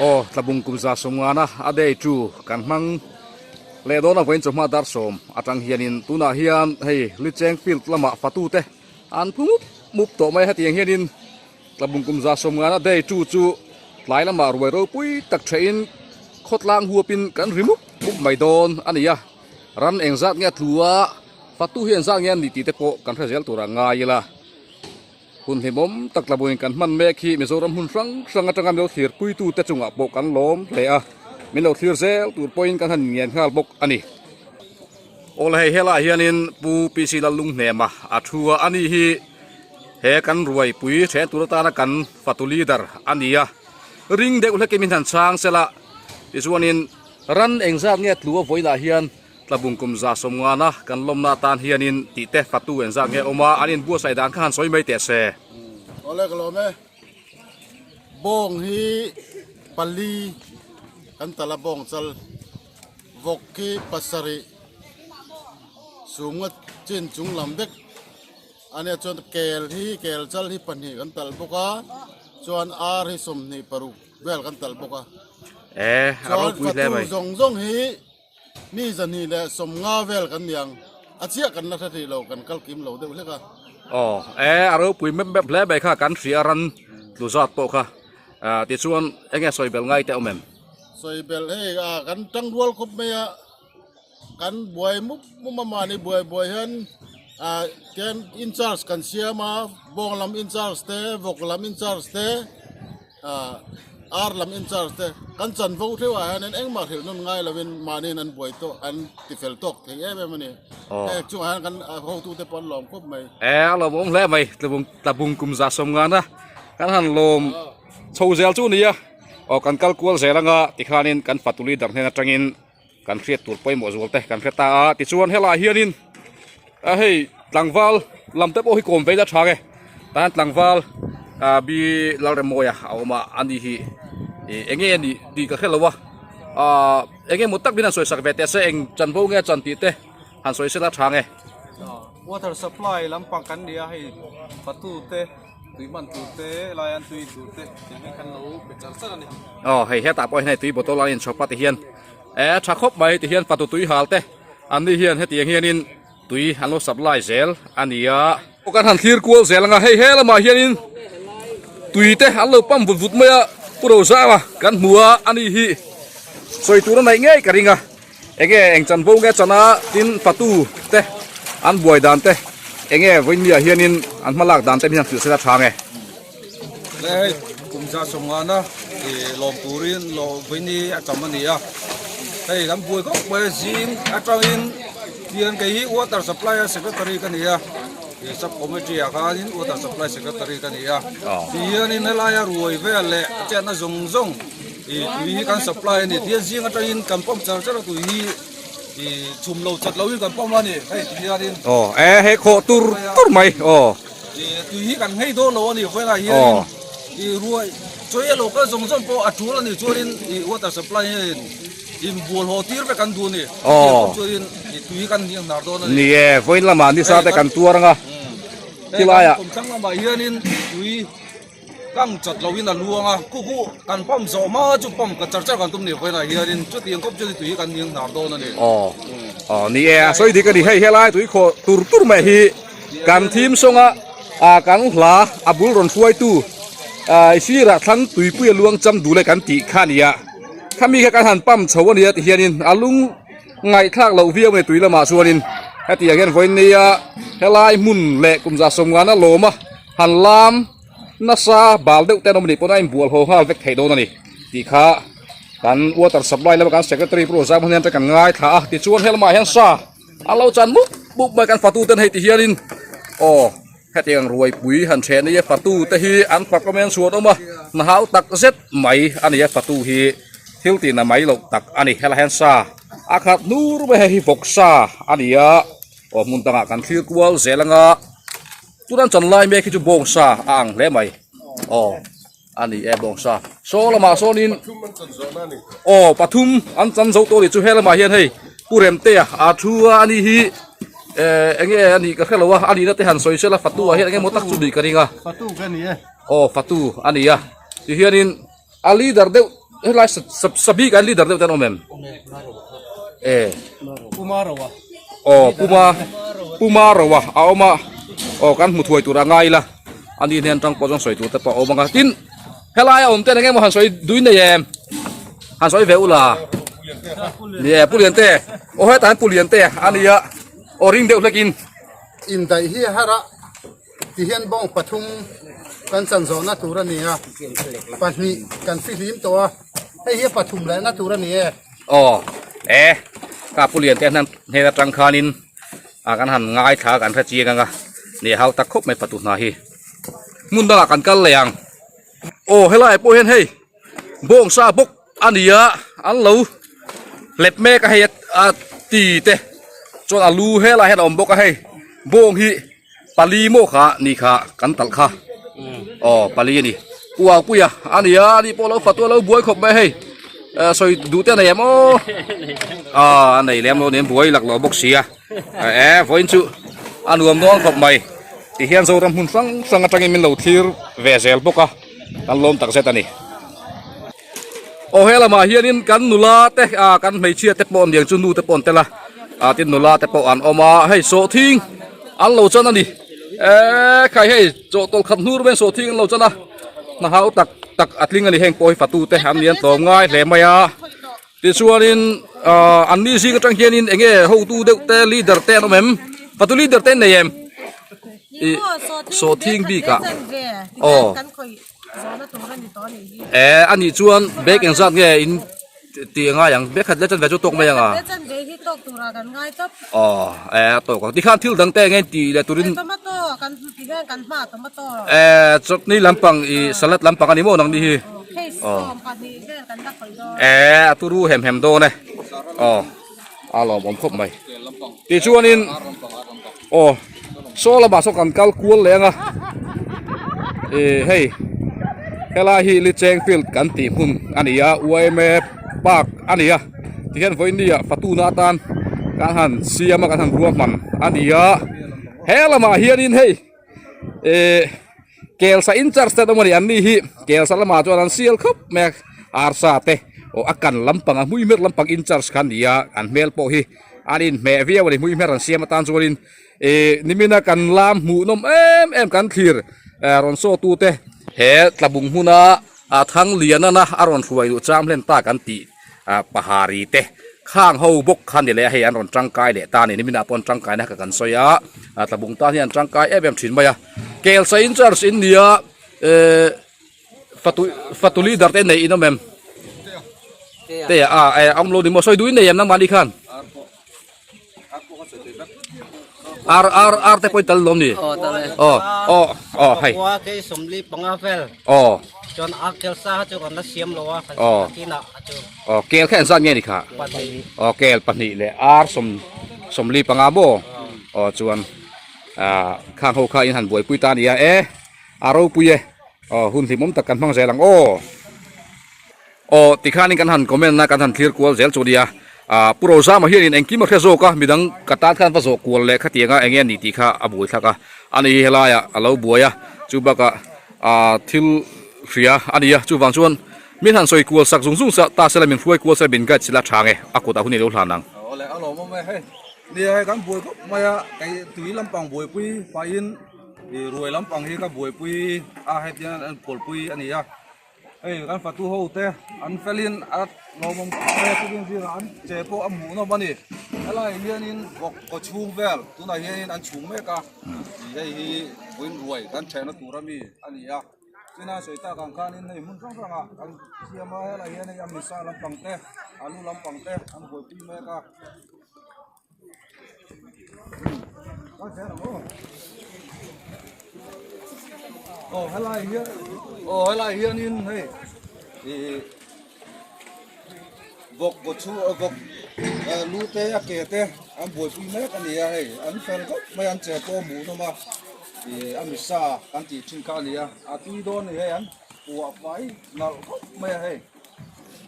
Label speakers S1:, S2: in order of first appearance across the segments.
S1: Aw tlabung kum za sawmngana a day chu kan hmang leh dawn a vawiin chawhma dar sawm atang hianin tunah hian hei Licheng field lamah fatute an phu mup mup tawh mai a hetiang hianin tlabung kum za sawmngana day chu chu tlai lamah ruai ropui tak thehin khawtlang huapin kan ri mup mup mai dawn a ni a ram engzat nge a tlu a fatu hi engzat nge an nih tih te pawh kan hre zel turah ngai ila. Hun hlimawm tak tlabuin kan hman mek hi Mizoram hmun hrang hrang atanga min lo thlir puitute chungah pawh kan lawm hle a, min lo thlir zel tur pawhin kan han ngen nghal bawk a ni. Aw hei helaiah hianin Pu PC Lallunghnema a thu a, ani hi he kan ruaipui then tur atana kan fatu leader a ni a, ring deuh hlekin min han chhang sela tichuanin ran engzat nge tlu a vawiinah hian Tlabung kum za sawmngana kan lawmna atan hianin tih te fatu engzat nge awm a, an inbuatsaih dan kha han sawi mai teh se.
S2: Awle ka lawm e. Bawng hi pali kan tal a bawng chal vawk hi pasarih sumnga chin chung lam vek ania chuan kel hi kel chal hi pahnih kan tal bawk a chuan ar hi sawmhnih paruk vel kan tal bawk a.
S1: E a ropui hle mai.
S2: Chuan fatu zawng zawng hi. Mi zahnih leh sawmnga vel kan ni ang, a chiah kan la hre thei lo, kan kal kim lo deuh hlek a.
S1: Aw, e, a ropui mep mep hle mai kha, kan hria ran tlu zat pawh kha, tichuan enge sawi belh ngai te awm em?
S2: Sawi belh hei, kan tangrual khawp mai a, kan buai mup mup a, mahni buai buai hian tian in charge kan siam a, bawng lam in charge te, vawk lam in charge te, Ar lam in charge te kan chanvo theuh ah hianin engmah hrilh nun ngai lovin mahniin an buai tawh an ti fel tawk thei em em a ni. Heng chungah hian kan hotute pawh an lawm khawp mai.
S1: E a lawmawm hle mai tlabung tlabung kum za sawm ngana kan han lawm chho zel chu nia aw kan kal kual zel anga tikhanin kan fatu leader hnen atangin kan hriat tur pawimawh zual te kan hre ta a tichuan helaiah hianin a hei tlangval lam te pawh hi kawm ve ila tha nge tan tlangval ah bi Lalremawia a awm a ani hi ih eng nge a nih tih ka hrelo a ah eng emaw tak min han sawi sak ve teh se eng chanvo nge a chan tih te han sawi sela tha nge.
S3: Water supply lampang kan ni a hei fatu te. Tui hman tur te, lai an tui tur te tiang hian kan lo pe char char a ni.
S1: Aw hei hetah pawh hian hei tui bottle a inchhawp a tihian e tha khawp mai tihian fatu tui hal te an ni hian hetiang hianin tui an lo supply zel a ni a. Kan han thlir kual zel ang a hei he lamah hianin tui te an lo pump vut vut mai a Pu Rozama kan hmu a a ni hi sawi tur a neih ngei ka ring a. Enge eng chanvo nge chana tin fatu te an buai dan te enge vawiinmi ah hianin an hma lak dan te min han hrilh sela tha nge.
S3: Le hei kum za sawmngana i lawm turin law vawiini a tam a ni a, hei kan buai khawp mai a zing atangin tiang kei hi water supply a secretary ka ni a, i sub committee ah khanin water supply secretary ka ni a, tihianin helaia ruai vel leh a chetna zawng zawng. Ih tui hi kan supply a ni tihian zing atangin kan pump char char a tui hi ih chhum lo chat lo in kan pump a ni hei ti hianin
S1: aw e he khawh tur tur mai aw
S3: ih tui hi kan nghei dawn lo a ni vawilah hianin ih ruai chawi a lo kal zawng zawng pawh a tul a ni chuanin ih water supply hianin inbual haw tir vek kan duh a ni
S1: aw
S3: chuanin ih tui hi kan hniang hnar dawn a ni
S1: ni e vawiin lamah nisa te kan tuar anga tilaiah
S3: kawmthlang lamah hianin tui Kang chat lo in a luang a, khu khu kan pump zawh hma chu pump ka char char kan tum ni vawiinah hianin chutiang khawp chuan tui hi kan hniang hnar dawn a ni.
S1: Aw aw ni e a sawi dik a ni hei helai tui khawh tur tur mai hi kan thim sawng a ah kan hla a bul rawn hruaitu ah i sirah thlang tuipui a luang cham dul e kan tih kha a ni a khami kha kan han pump chho a nia ti hianin a lung ngaihthlak loh viau mai tui lamah chuanin hetiang hian vawiin nia helai hmun leh kum za sawmngana lawm a. Han lam nasa bal deuh te an awm a nih pawn a inbual haw nghal vek theih dawn a ni tih kha kan water supply lama kan secretary Pu Rozama hian kan ngaithla a tichuan helamah hian sa a lo chan mup mup mai kan fatu ten hei ti hianin aw hetiang ruaipui han then a fatu te hi an fak awm hian chhuan awm a hna hau tak zet mai a ni a fatu hi thil tih na mai loh tak a ni helaiah hian sa a khat hnur mai hei hi vawksa a ni a aw hmun dangah kan thlir kual zel anga. Tunan chan lai mek hi chu bawngsa a ang hle mai aw a ni e bawngsa saw lamah sawnin aw pathum an chan zo tawh a ni chu he lamah hian hei pu remtea a thu a ani hi eh eng nge a nih ka hrelo a a nihna te han sawi sela fatu ah hian eng emaw tak chu nih ka ring a
S2: fatu ka ni e
S1: aw fatu a ni a tihianin a leader deuh. Helai sabi kan leader deuh te an awm em? E.
S4: Puma Roa.
S1: Aw Puma Puma Roa a awm a. Aw kan hmu thuai tur a ngai ila. Ani hnen tang pawh chuan sawi tur te pawh a awm ang a. Tin helai a awm ten eng emaw han sawi dui nei em? Han sawi ve ula. Ni e Pu Liante. Aw hetah hian Pu Liante a nia. Aw ring deuh hlekin.
S2: Indaih hi a har a. Tihian bawng pathum kan chan zawhna tur a ni a, pahnih kan fihlim tawh a, hei hi a pathum lehna tur a ni e.
S1: Aw e, ka pu lian te hnan hnen atang khanin a kan han ngaithla kan hre chiang ang a, ni hau tak khawp mai patu hna hi. Hmun dangah kan kal leh ang. Aw helaiah pawh hian hei bawng sa bawk a ni a, an lo hlep mek a hei a ti te chuan a lu helaiah hian a awm bawk a hei bawng hi. Pali maw kha ni kha kan talh kha aw pali a ni uau puia a ni a ani pawh lo fatu a lo buai khawp mai hei sawi duh te a nei em aw a a nei lem lo nen buai lak lo bawk si a e vawiin chu a nuam dawn khawp mai ti hian Zoram hmun hrang hrang atangin min lo thlir ve zel bawk a kan lawm tak zet a ni. Aw he lamah hianin kan nula te ah kan hmeichhia te pawh aniang chu nu te pawh an tel a ah tin nula te pawh an awm a hei sawhthing an lo chan a ni eee khai hei chawhtawlh khat hnur mai sawhthing an lo chan a hna hau tak tak a tling a ni heng pawh hi fatu te an ni an tlawm ngai hle mai a tichuanin ah an ni zing atang hianin eng nge hotu deuh te leader te an awm em fatu leader te an nei em ih sawhthing bikah aw. Eh a nih chuan bag engzat nge in tih a ngai ang bag khat leh chanve chu tawk mai ang a aw eh a tawk ang tikhan thil dang te eng nge tih leh turin eh chutney lampang ih salad lampang a ni maw nang ni hi aw eh a turu hem hem dawn e aw a lawmawm khawp mai tichuanin Aw saw lamah saw kan kal kual leh ang a ih hei helai hi Licheng field kan tih hmun a ni a yma park a ni a tihian vawiin ah fatuna atan kan han siam a kan han ruahman a ni a he lamah hianin hei ih kelsa in charge te an awm a ni an ni hi kelsa lamah chuan an sial khawp mai a arsa te aw a kan lampang a hmuihmer lampang in charge kha a ni a an hmel pawh hi. An inhmeh viau a ni, hmuihmer an siam atan chuanin ih nimina kan lam hmuh nawm em em kan thlir rawn saw tute he tlabung hmuna a thang lian ana a rawn hruai duh cham hlen ta kan tih pahari te khang ho bawk kha ni leh a hei an rawn tangkai leh ta a ni nimina pawh an tangkai na kha kan sawi a tlabung tan hian an tangkai em em thin mai a kelsa in charge in nia eh Fatu fatu leader te nei in awm em? Te a e awm lo ni maw sawi duhin nei em nangmahni khan? Ar ar ar te pawhin tal lawm ni? Aw aw aw hei.
S4: Khua kei sawmli panga vel.
S1: Aw.
S4: Chuan a kel sa kha chu kan la siam lo a kan kinah a chu.
S1: Aw kel kha engzat nge ni kha?
S4: Pahnih.
S1: Aw kel pahnih leh ar sawm sawmli panga maw? Aw chuan ah khang ho kha in han buaipui ta a nia e. A ropui e. Aw hun hlimawm tak kan hmang zel ang aw. Aw tikhanin kan han comment a kan han thlir kual zel chu nia. Ah Pu Rozama hianin engkim a hre zawk a midang ka tan khan va zawh kual leh khatianga enge a nih tih kha a buai thlak a. Ani hi helaiah a lo buai a chu bakah ah thil hria a ni a chuvang chuan min han sawi kual sak zung zung ta sela min hruai kual sela min guide sela tha nge a kutah hun i lo hlan ang.
S3: Aw le a lawmawm e hei nia hei kan buai khawp mai a kei tui lampang buaipui pahin Ih ruai lampang hi ka buaipui a hetiang an kawlpui a ni a hei kan fatu ho te an felin a lawmawm khawp mai a chuvang zingah an che pawh a hmuh nawm a ni helaiah hianin vawk kaw chhung vel tunah hianin an chhung mek a ih hei hi vawiin ruai kan thehna tur ami a ni a china sawi tak ang khanin hei hmun hrang hrangah an siam a helaiah hian hei a misa lampang te alu lampang te an buaipui mek a. Aw helai hian aw helai hianin hei ih vawk kaw chhu vawk lu te a ke te an buaipui mek a ni a hei an fel khawp mai an che pawh a hmuh nawm a ih a misa kan tih thin kha a ni a a tui dawn a ni hei an puah fai nalh khawp mai a hei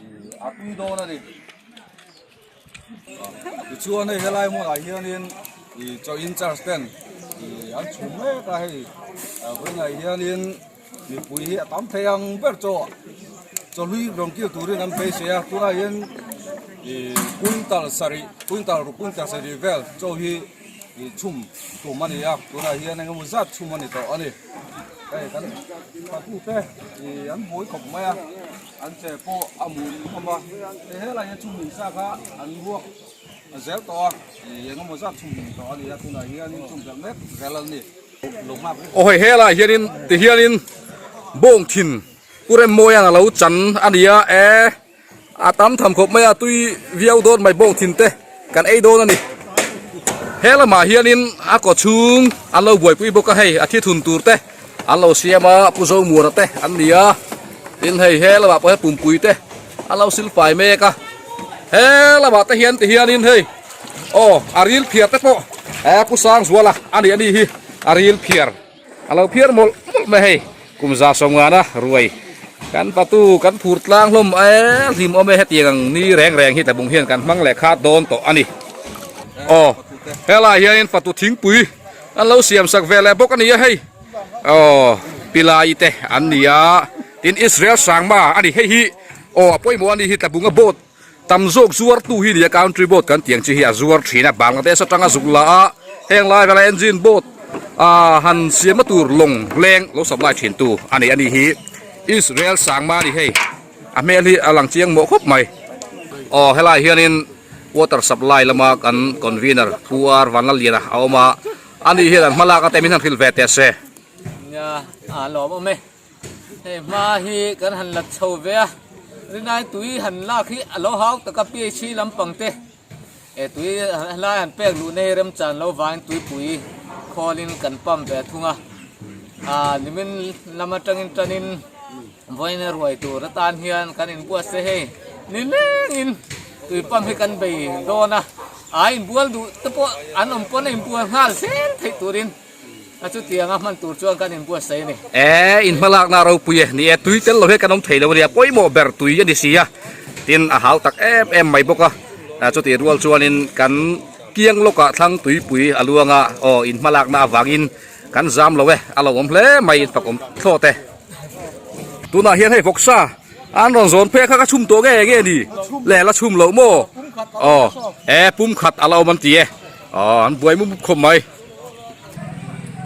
S3: ih a tui dawn a ni. Tichuan hei helai hmunah hianin ih chaw in charge ten ih an chhum mek a hei vawiinah hianin mipui hi a tam thei ang ber chaw. Chawhlui rawn kil turin an beisei a, tunah hian ih quintal sarih quintal ruk quintal sarih vel chaw hi ih chhum tum a ni a, tunah hian eng emaw zat chhum a ni tawh a ni. Hei kan patute ih an buai khawp mai a, an che pawh a mu hlawm a, hei helai hian chhum in sa kha an ruak zel tawh a, ih eng emaw zat chhum tawh a ni a, tunah hian chhum belh mek zel a ni.
S1: Aw hei helai hianin tihianin bawng thin Pu Remmawia'n a lo chan a nia e, a tam tham khawp mai a, tui viau dawn mai bawng thin te kan ei dawn a ni. He lamah hianin a kaw chhung an lo buaipui bawk a hei, a thi thun tur te an lo siam a, Pu Zomuana te an ni a, tin hei he lamah pawh hian pumpui te an lo sil fai mek a, he lamah te hian ti hianin hei aw a ril phiar te pawh e Pu Sangzuala a nih a ni hi a ril phiar. A lo phiar mawlh mawlh mai hei, kum 150 ruai kan patu kan phur tlang hlawm e hlim awm e hetiang ang ni reng reng hi tlabung hian kan hmang leh khat dawn tawh a ni. Aw helai hianin fatu thingpui an lo siam sak ve leh bawk a ni a hei aw pilai te an ni a tin Israel sangma a ni hei hi aw a pawimawh a ni hi tlabunga boat Tam zawk zuartu hi nia country boat kan tih ang chi hi a zuar thin a, Bangladesh atanga zuk la a heng lai vela engine boat ah han siamna tur lawng leng lo supply thin tu a nei a ni hi Israel Sangma a ni hei a hmel hi a lang chiang mawh khawp mai. Aw helai hianin water supply lama kan convener Pu R Vanlalliana a awm a, ani hian an hmalak ate min han hrilh ve teh se.
S5: Nia a lawm awm e. Hei hma hi kan han lat chho ve a, rinai tui han lak hi a lo hau tak a PHC lampang te eh tui helai han pek luh na hi remchan lo vangin tuipui khawlin kan pump ve thung a, ah nimin lam atangin tanin vawiin a ruai tur atan hian kan inbuatsaih hei nilengin tui pump hi kan bei dawn a, ah inbual duh te pawh an awm pawn a inbual nghal zel theih turin. A chutianga hman tur chuan kan inbuatsaih a ni.
S1: E, in hmalakna ropui e. Ni e, tui tel lo hian kan awm thei lo a nia, pawimawh ber tui a ni si a, tin a hau tak em em mai bawk a. Chutih rual chuanin kan kiang lawkah thlang tuipui a luang a, aw in hmalakna avangin kan zam lo e, a lo awm hle mai in fakawm thlawt e. Tunah hian hei vawksa an rawn zawn phei a kha ka chhum tawh nge nge ni? Le la chhum loh maw? Aw, e pumkhat a la awm an ti e, aw an buai mup mup khawp mai.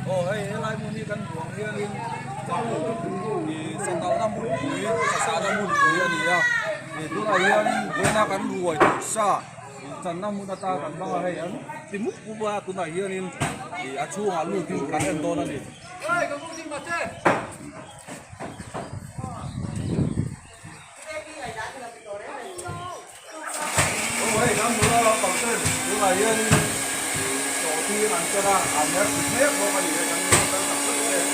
S3: Aw hei helai hmun hi kan hmuh ang hianin ih satalna hmunpui sasana hmunpui a ni a ih tunah hianin vawiina kan ruai tur sa ih channa hmun ata kan hmang a hei an ti mup mup a tunah hianin ih a chhungah lutin kan en dawn a ni. Aw hei kan nula lampang ten tunah hianin sawhthing an ken a, an her ti mek bawk a ni e kan nula fel tak tak te hei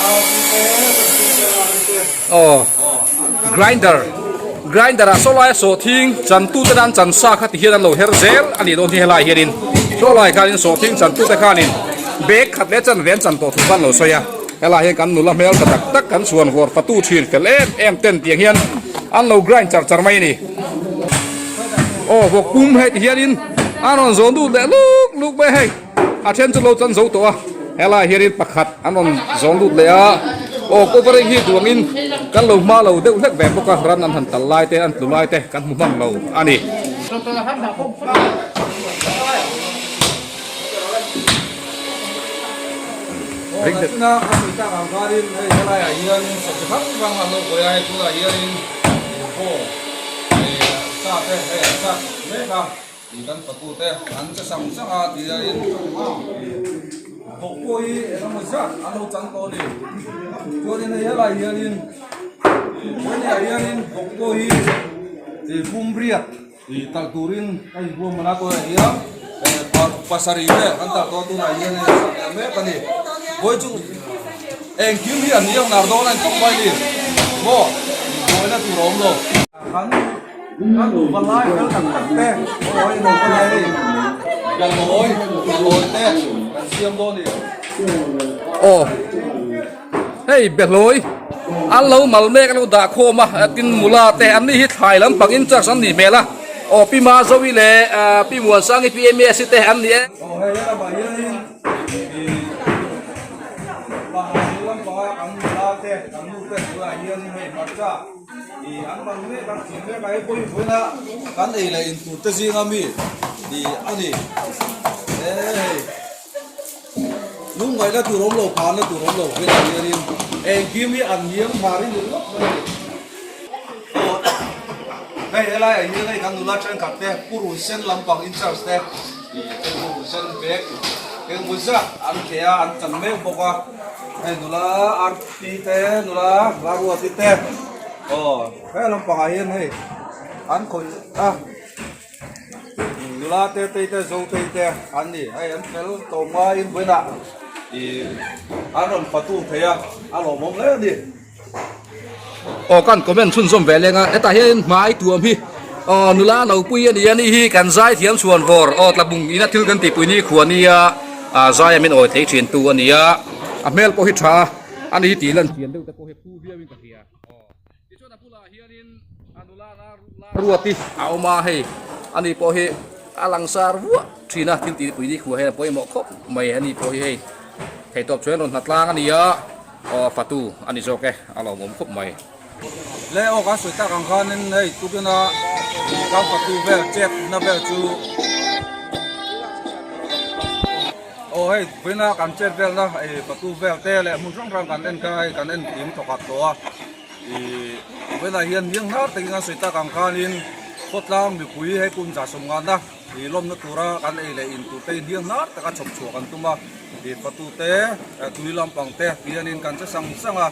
S3: au te kan tum te an te
S1: aw grinder grinder ah saw laia sawhthing chan tu ten an chan sa kha ti hian an lo her zel a nih dawn hi helai hianin saw lai khanin sawhthing chan tu te khanin bag khat leh chanve an chan tawh thu kha an lo sawi a. Helai hian kan nula hmel tha tak tak kan chhuan vawr fatu thin fel em em ten tiang hian an lo grind char char mai a ni. Aw vawk pum hei ti hianin an rawn zawn dut leh luk luk mai a hei a then chu lo chan zo tawh a helai hianin pakhat an rawn zawn lut leh a aw covering hi duangin kan lo hma lo deuh hlek ve bawk a ran an han tal lai te an tlu lai te kan hmu hman lo a ni.
S3: Aw nachina ka sawi tak ang khanin hei helaiah hianin sa chi hrang hrang an lo kawi a hei tunah hianin bawng ih sa te hei an sat mek a ih kan fatu te an che sang sang a ti hianin ih bawk pawh hi eng emaw zat an lo chang tawh a ni chuanin hei helaiah hianin vawiinah hianin bawk pawh hi ih pum riat. Ih talh turin ka inbuam mana tunah hian pasarih vel kan talh tawh a tunah hian hei a sak leh mek a ni vawi chu engkim hi a ni ang nar dawn a ni tawp mai a ni maw buaina tur a awm lo. Kan kan nupa lai fel tak tak te aw hei nupa lai hei behlawi behlawi te kan siam dawn a ni.
S1: Aw. Hei Behlawi an lo mal mek an lo dah khawm a tin mula te an ni hi thlai lampang in charge an nih hmel a aw Pi Mazovi leh Pi Muansangi Pi Ms te an ni e.
S3: Aw hei helamah hianin ih pahnih lampanga kan nula te kan nu te bulah hianin hei hmarcha. zat ih an man mek a thing mek a hei pawh hi vawiina kan ei leh in tur te zinga mi ih a ni e hei lungngaihna tur awm lo phanna tur awm lo velah hianin engkim hi an hniam thar in ringawt mai a ni. Hei helai ah hian hei kan nula thenkhat te purun sen lampang in charge te ih hei purun sen bag engemaw zat an theh a an chan mek bawk a hei nula arti te nula laruati te aw he lampang ah hian hei an khawih a nula te tei te zo tei te an ni hei an fel tawh ngaiin vawiinah ih an rawn fatu thei a a lawmawm hle a ni.
S1: Aw kan comment chhunzawm ve leng a hetah hian hmai tuam hi aw nula nopui a ni a ni hi kan zai thiam chhuan vawr aw tlabung ina thil kan tihpui ni khua nia ah zai a min awi thei thin tu a ni a a hmel pawh hi tha a ni tih lan chian deuh te pawh hi phu viau in ka hria aw tichuan a bulah hianin a nula la ruat hi a awm a hei a ni pawh hi a langsar vuah thin a thil tihpui ni khua hian a pawimawh khawp mai a ni pawh hi hei theihtawp chuan rawn hnatlang a ni a. Aw fatu a ni zawk e, a lawmawm khawp mai.
S3: Le aw kan sawi tak ang khanin hei tukina kan fatu vel chet na vel chu aw hei vawiina kan chet vel na hei fatu vel te leh hmun hrang hrang kan en kha hei kan en kim thawkhat tawh a ih vawiinah hian hniang hnar takin kan sawi tak ang khanin khawtlang mipui hei kum 150na Ih lawmna tura kan ei leh in tur te hi hniang hnar taka chhawp chhuah kan tum a, ih fatu te, tui lampang te tihianin kan che sang sang a,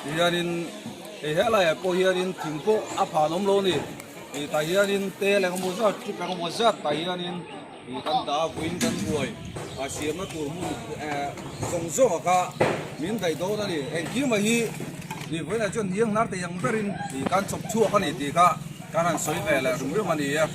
S3: tihianin hei helaiah pawh hianin thing pawh a phan awm lo a ni, ih tah hianin tel eng emaw zat trip eng emaw zat tah hianin ih kan dah a vawiin kan buai a siamna tur hmun eh zawng zawng a kha min daih dawn a ni, engkim a hi ih vawiinah chuan hniang hnar thei ang berin ih kan chhawp chhuak a ni tih kha kan han sawi ve leh rum rum a ni e.